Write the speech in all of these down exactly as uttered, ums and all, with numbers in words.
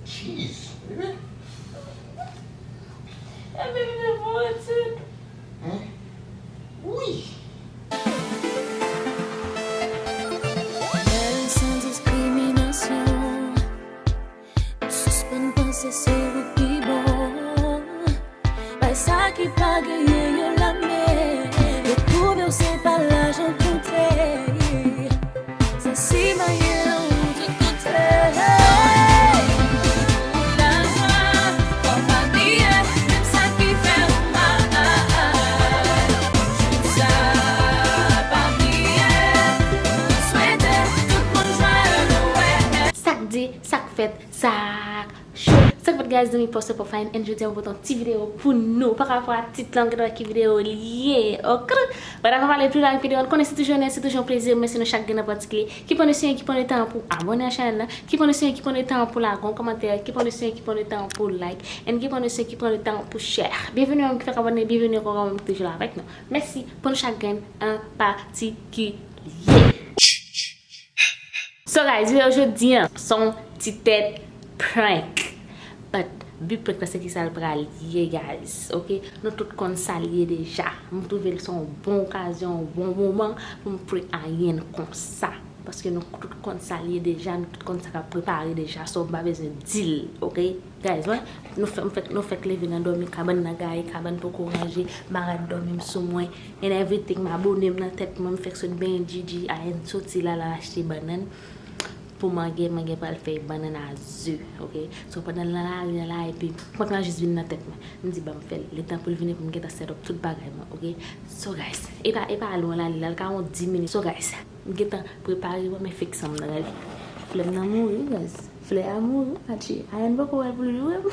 Jeez, bebe. Ebyen, bebe, fò retire. Hein? Wi. Bèl san diskriminasyon. Sispann panse se ou ki bon. Bay sa ki pa genyen yon lame. Yo twouve w se pa lajan k konte. Se simaye ou te konte. Pou lajan, fò pa bliye, menm sa ki fè ou mal. Jounen sa, pa bliye, nou swete tout moun jwèl Noël. Sa k di, sa k fèt, sa k cho. Sa k fèt, guys, zanmi, poste pou fine, and jodi a mwen pote yon ti videyo pou nou pa rapò a tit lan, nou gentan wè ki videyo li ye, ok? Pandan nou pale pli lwen videyo, nou konnen se toujou onè, se toujou yon plezi remèsye nou chak grenn an patikilye ki pran le siyen, ki pran le tan pou abòne a chanèl la, ki pran le siyen, ki pran le tan pou lage yon kòmantè, ki pran le siyen, ki pran le tan pou like, and ki pran le siyen, ki pran le tan pou share. Byenveni ou menm ki fèk abòne, byenveni ankò ou menm ki toujou la avèk nou. Mèsi pou nou chak grenn an patikilye. So guys, videyo jodi an, se yon ti tèt prank. But bi prank la se kisa l pral ye, guys, ok? Nou tout konn sa l ye deja. M twouve l se yon bon okazyon, yon bon moman pou m prank Ayen konsa. Paske nou tout konn sa l ye deja, nou tout konn sa k ap prepare deja, so m pa bezwen di l, ok? Guys, wè, nou fèk, m fèk, nou fèk leve nan dòmi, kabann nan gaye, kabann poko ranje, marad dòmi m sou mwen, and everything, m abòne m nan tèt mwen, m fèk sot benyen Gigi, Ayen soti la, l al achte bannann pou Mangè, Mangè pral fè bannann a ze, ok? So, pandan l nan lari an la, epi prank lan jis vin nan tèt mwen. M di, ban m fè l, letan pou l vini, pou m gentan set up tout bagay mwen, ok? So, guys, e pa, e pa lwen l ale, l al ka yon dis minit. So, guys, m gentan prepare mwen, men fake san m nan, gade. Flè m nan mouri, guys. Flè a mouri, atchi. Ayen poko wè l pou l joure m.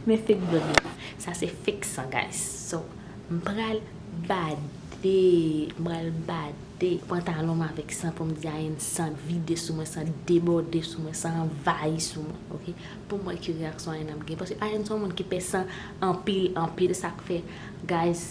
Men fake blòd la. Sa se fake san, guys. So, m pral bade, m pral bade pantalon m avèk san pou m di Ayen san vide sou mwen, san debòde sou mwen, san anvayi sou mwen, ok? Pou m wè ki reyaksyon Ayen ap gen. Paske Ayen se yon moun ki pè san anpil, anpil, sa k fè, guys,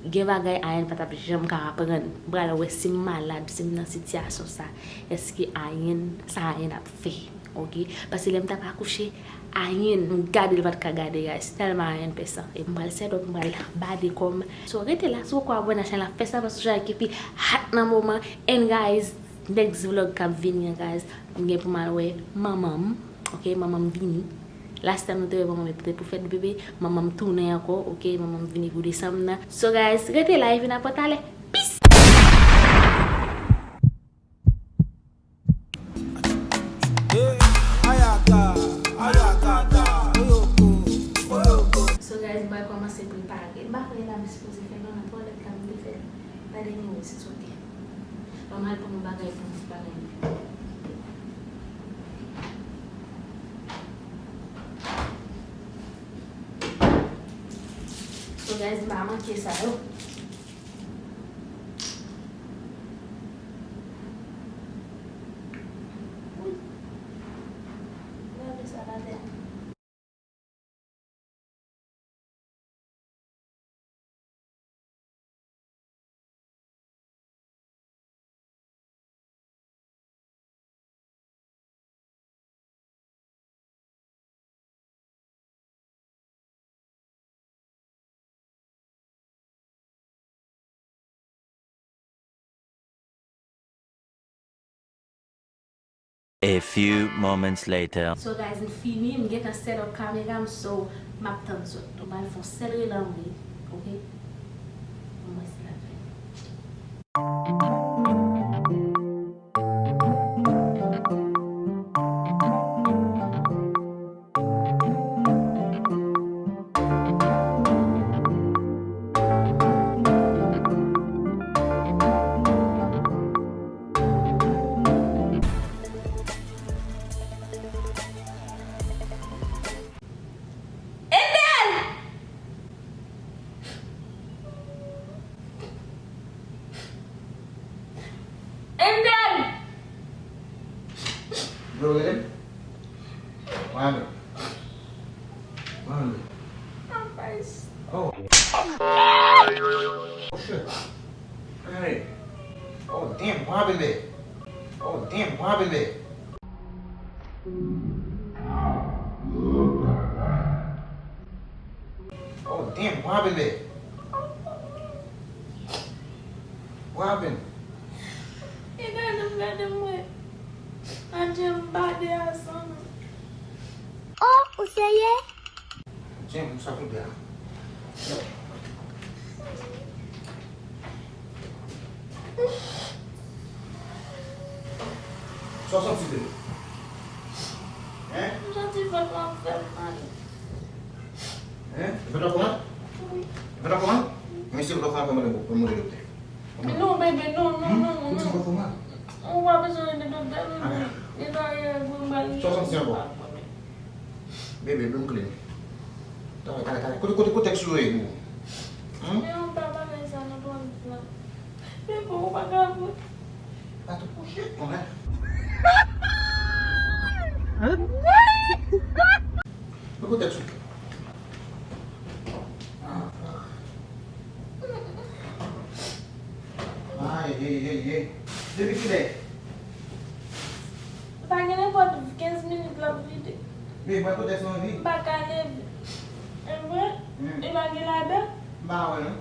gen bagay Ayen pa t ap janm ka aprann. M pral wè si m malad, si m nan sitiyasyon sa, èske Ayen, sa Ayen ap fè, ok? Paske lè m t ap akouche, Ayen, m gade l pa t ka gade, guys, tèlman Ayen pè san. E m pral set up, m pral bade kò m. So, rete la, si w poko abòne a chanèl la, fè sa, paske se yon ki pi hot nan moman. And guys, next vlog k ap vini an, guys, m gen pou m al wè manman m, ok, manman m vini. Last time nou te wè manman m te pou fèt bebe, manman m tounen ankò, ok, manman m vini pou desanm nan. So guys, rete la, e vin apre talè. Peace! So guys, m pral kòmanse prepare. M pa konnen la m sipoze fè non, nan twalèt la m te fè. Gade niwo, se sote. Ban m al pran yon bagay pou m ti bagay li. So guys, m pa manke sa yo. Wi. Lave sa ladan. A few moments later. So guys, m fini, m gentan set up kamera m, so m ap tann zòt. M al fè yon sèl rele anmwe, ok? Anmwe se la fè. Endel! Endel! Bro, get him. What happened? What happened? Oh. Oh, shit. Hey. Oh, damn, what happened there? Oh, damn, what happened there? What happened, babe? What happened? E gade m, gade m, wè. Adje m bade a san. Oh, ou serye? Tiens, m sa pou byen. Sa w santi de? Hein? M santi vant mwen ap fè m mal. Hein? Vant la fè w mal? Wi. Vant la fè w mal? Men si vant la fè w mal, mwen mande doktè. Non, bebe, non, non, non, non. Ou di vant la fè w mal? Ou pa bezwen rele doktè, non. Li pa rele pou m ba li. Sa w santi ankò? Bebe, Brooklyn. Talè, talè, talè. Kote, kote, kote tèks ou ye, boo? Hmm? Men ou pa bagay sa nan twalèt la. Men bon, ou pa ka vre. Pa tou kouche, konnen. Kote tèks ou? Ah, ah. Ay, hey, hey, hey. Depi kilè? Pa gen nenpòt kenz minit l ap vide. Men, pran kontèks lan, wi. M pa ka leve. E vre? Hmm. E pa gen ladan? M pa wè, non.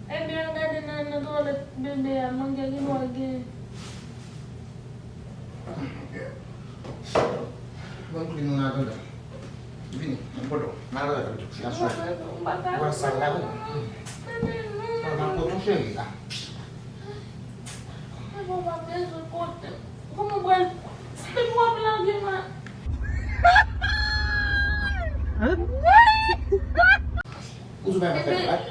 Ebyen, gade nan, nan twalèt bebe a, manje ki bò gen. Bon, kouzen nou nan atandan. Vini, mwen poto. Nan atandan, tou. Nan swen. Ou wè sal la, wi. Nan poto, cheri, la. Mwen pa bezwen kote. Kòman w pral, depi w ap lage, man. Ou sou pa fè fèt, right?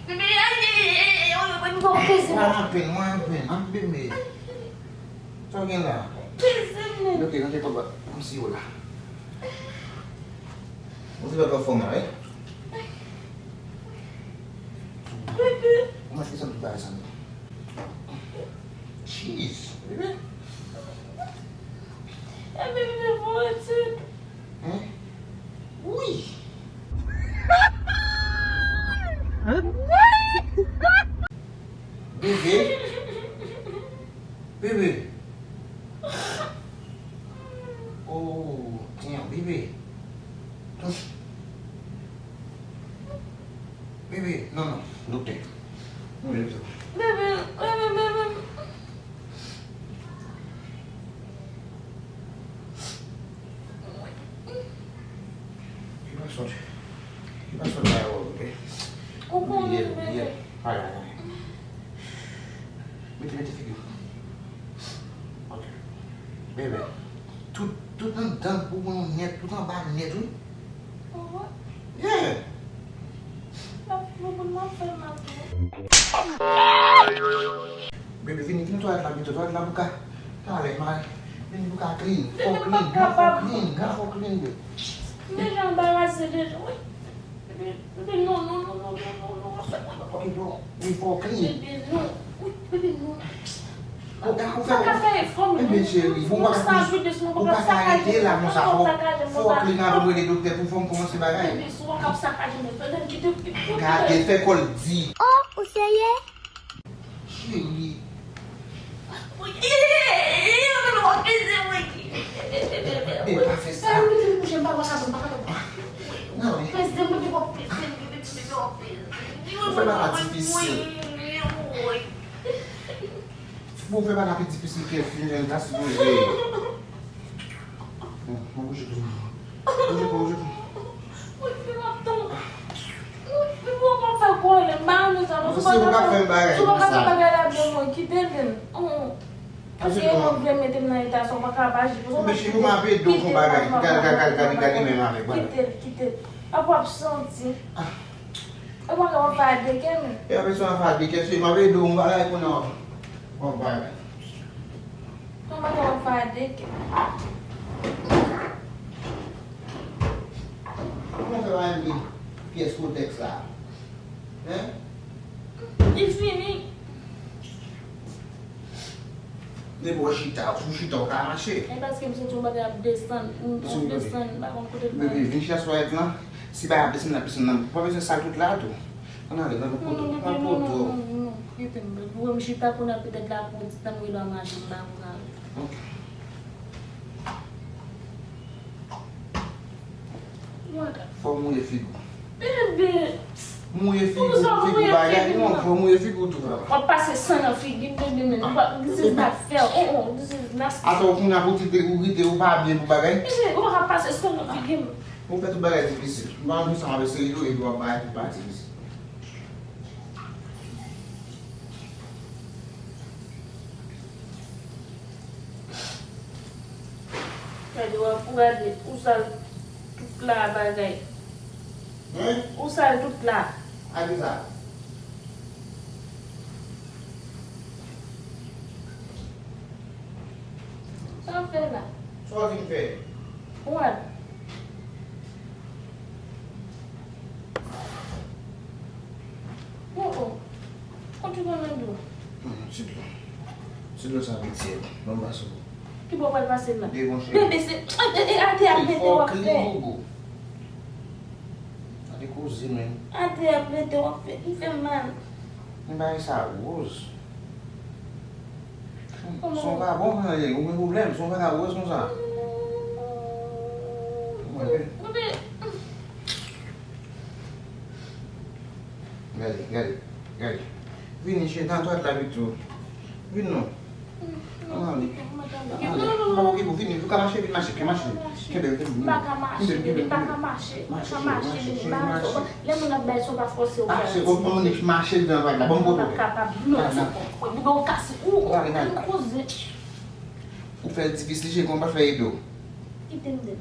Bebe, ay, ay, ay, ay, ay, mwen anpil, mwen anpil, mwen anpil, bebe. Sa w gen la? Peze m. Ok, nan te konba. Kòmsi yo la. Ou se pa fò mal, wi. Bebe. Ou mèt desann tout bagay sa non. Jeez, bebe. E bebe, fò etid. Hein? Wi. Bebe. Bebe. Oh, damn, bebe. Bebe, non, non, doktè. Non, doktè. Bebe, bebe, bebe. Li pa sot. Li pa sot la, ok? Ou konnen, bebe. Ay, ay, ay. Mete, mete figi w. Ok. Bebe. Tout, tout anndan pou mwen nèt, tout anba nèt, wi. Yeah. Bebe, vini, vini twalèt la pito, twalèt la pou ka. Talè, ma, vini pou ka clean, fò clean, fò clean, fò clean, bebe. M deja anbarase deja, wi. Bebe, bebe, non, non, non. Ok, bro, wi, fò clean. Bebe, non. Wi, bebe, non. Ou ka fè, ou ka fè efò, men. Ebyen, cheri, ou pa ka, ou pa ka rete la konsa, fò, fò clean avè m rele doktè pou fò m kòmanse bagay. Bebe, si w ap sakaje, men, fè, kite, kite. Gade, fè kò l di. Oh, ou serye? Cheri. Bebe, pa fè sa. Non, wi. Ou fè bagay difisil. Bon, fè bagay pi difisil ke fi nèg la sipoze. Bon, bon, bouje kou. Bouje kou, bouje kou. Wi, fi m ap tonbe. Wi, fi m ap fè kòlè. M pa renmen sa, non. Si w pa ka fè bagay konsa. Si w pa ka fè bagay la byen, mwen, kite l, vin. Paske yon moun vle mete m nan eta sa, w pa ka pa aji konsa. Mesye, pou m ap ede w fon bagay. Gade, gade, gade, gade, gade menm avèk bagay. Kite l, kite l. Apre w ap santi. E mwen, w ap fè a de kè, men. E apre sa, w ap fè a de kè, se m ap ede w yon bagay pou nan yon bagay. Kòman w ap fè a de kè? Kòman fè pa renmen pyès kotèks la? Hein? Li fini. Depi w chita, ou chita, ou ka mache. E paske m santi yon bagay ap desann, m ap desann, m pa konn kote l pral. Bebe, vin chita sou twalèt lan. Si bagay ap desann, l ap desann nan. Ou pa bezwen sal tout la tou. Ann ale, nan poto, nan poto. Non, non, non, non, non, kite m. Ou wè m chita kounye a, petèt la pou di tan m rele w mache, m pa konn ale. Ok. Fò w mouye figi w. Bebe! Mouye figi w, figi w bagay, non, fò mouye figi w tou la. W ap pase san nan figi m, bebe, men. This is not fair. Oh, oh, this is nasty. Atò, kounye a pou ti te ou rite, ou pa byen pou bagay. Bebe, ou pa ka pase san nan figi m. Ou fè tout bagay difisil. M pa anvi sa, m ap eseye yo, epi w ap bay tout bagay difisil. Gade, w ap gade, ou sal tout la bagay. Hein? Ou sal tout la. A ki sa? Sa w fè la? Sa w vin fè? What? Oh, oh. Kontinye nan dlo. Hmm, ti dlo. Ti dlo sa pi tyèd. Ban m pase w. Ki bò w pral pase l la? Bebe, se, e, e, atè a plete w ap fè. Gade koze, men. Atè a plete w ap fè. Li fè m mal. Men bagay sa woz. Se yon vagabon, ou gen pwoblèm, se yon vagabon konsa. Gade, gade, gade. Vini, cheri, nan twalèt la pito. Vin non. Ann ale. Ann ale. Papa okipe w, vini, ou ka mache, vin mache, vin mache. Kenbe l, kenbe l. M pa ka mache, bebe, m pa ka mache. M pa ka mache, bebe, m pa ka mache. Lè moun ap bay leson, pa fòse w fè. Mache, ou, ou, ou mache nan vag la. Ban m poto. M pa kapab, non. Bebe, ou kase, ou, ou koze. Ou fè l difisil, cheri, kòman m pral fè ede w? Kite m de.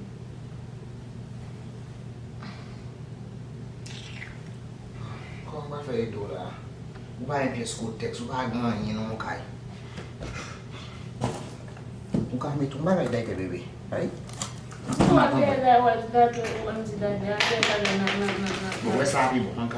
Kòman m pral fè ede w la? Ou pa gen pyès kotèks, ou pa gen anyen nan yon kay. Ou ka mete yon bagay dèyè tèt bebe. Ay. Ou ap dèyè dèyè, w ap gade, w ap di dèyè, dèyè, dèyè, nan, nan, nan, nan. Bon, wè sa pi bon, an ka.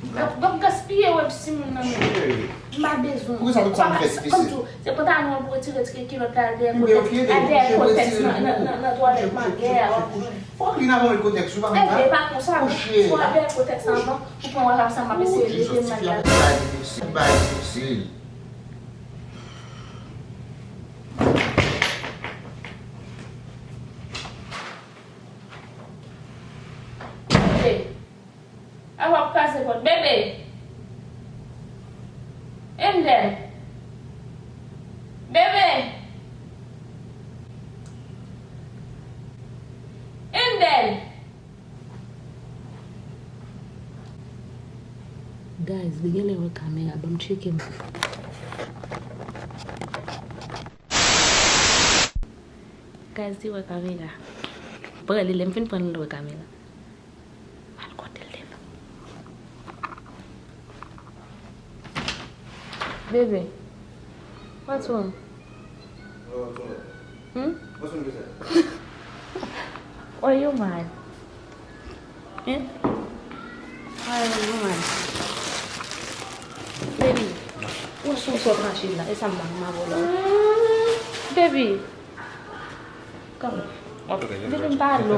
W ap, w ap gaspiye wè si moun nan men. Cheri. M pa bezwen. Poukisa tout sa m fè difisil? Kòm tou, se pantalon an pou retire, tire kilòt la, al dèyè kotèks, al dèyè kotèks nan, nan, nan, nan twalèt mangè a, w ap jwenn. Fòk li nan mwen kotèks, ou pa konn sa? Bebe, pa konsa, non. Fò al dèyè kotèks anvan, pou pran wè la, sa m ap eseye leve m nan. Bagay difisil. Bebe. A w ap kraze pòt. Bebe! Endèl! Bebe! Endèl! Guys, li genlè wè kamera, ban m tcheke m. Guys, li wè kamera. Pran li, lè m fin pran li, l wè kamera. Al kote l devan. Bebe, what's wrong? Hmm? Why you mad? Hein? Why you mad? Baby, ou sou sòt mache la, e sa m pa, m ap wè la. Baby, Come. Depi m pa dlo.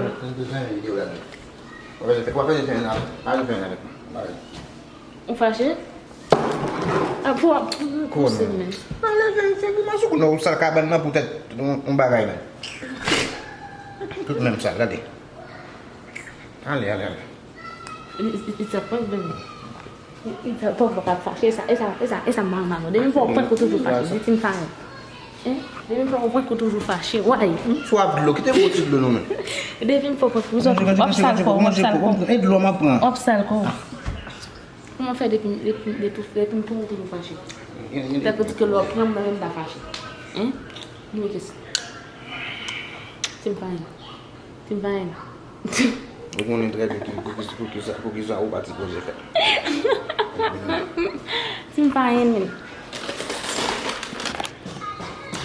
Ou fache? Apre w ap pouse m men. Ale, fè, fè grimas ou konnen ou sal kabann nan poutèt yon, yon bagay la. Tout menm sal, gade. Ale, ale, ale. Li, li, li t ap prank, baby. Li, li t ap prank, pa fache, e sa, e sa, e sa, e sa m pa renmen avè w. Depi m fè w prank, ou toujou fache. Di ti m fache. Hein? Depi m fè w prank, ou toujou fache. Why? M swaf dlo, kite m pran ti dlo non men. Depi m fè w prank, ou toujou, w ap sal kò w, w ap sal kò w. E dlo m ap pran. W ap sal kò w. Kòman fè depi, depi, depi, depi m pran, ou toujou fache? Fè kote ke lè w pran m, mwen menm m pa fache. Hein? Nou kesyon. Ti m fache. Ti m pa renmen. Ou konnen trè byen ki, pou ki, pou ki sa, pou ki sa ou pa t sipoze fè. Ti m pa renmen.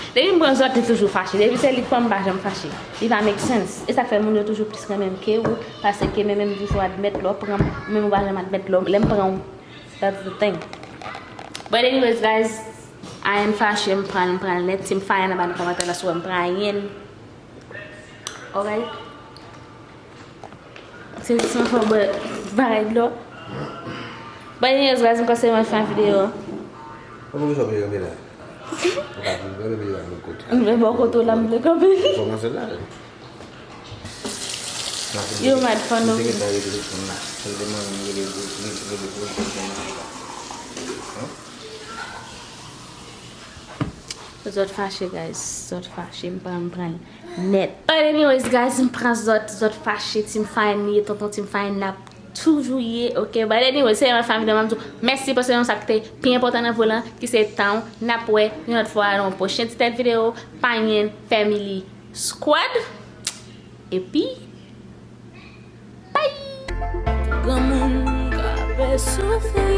Depi m pran zòt, li toujou fache. Depi se li k pran m, m pa janm fache. Li pa make sense. E sa k fè moun yo toujou plis renmen m ke ou, paske men menm toujou admèt lè w pran m, men ou pa janm admèt lè w, lè m pran ou. That's the thing. But anyways, guys, I am fache, m pran, m pran nèt. Ti m fache anba nan kòmantè la, si w wè m pran anyen. Alright. Se jis mwen fè w bwè bagay dlo. But anyways, guys, m panse mwen fè yon videyo. Ou pa bezwen kanpe la. Ou pa bezwen kanpe la, men kote. Men bò kote w la, m vle kanpe. Ou kòmanse la. Yo mad fò nou. Zòt fache, guys. Zòt fache, m pran, m pran l nèt. But anyways, guys, m pran zòt, zòt fache, Team Fine li ye, tonton Team Fine n ap toujou ye, ok? But anyways, se yon fanmi de m ap di w mèsi paske se yon sa ki te pi enpòtan nan vi w lan, ki se tan w. N ap wè yon lòt fwa nan yon pwochen ti tèt videyo, Payne Family Squad. Epi, bye! Granmoun ka fè soufri.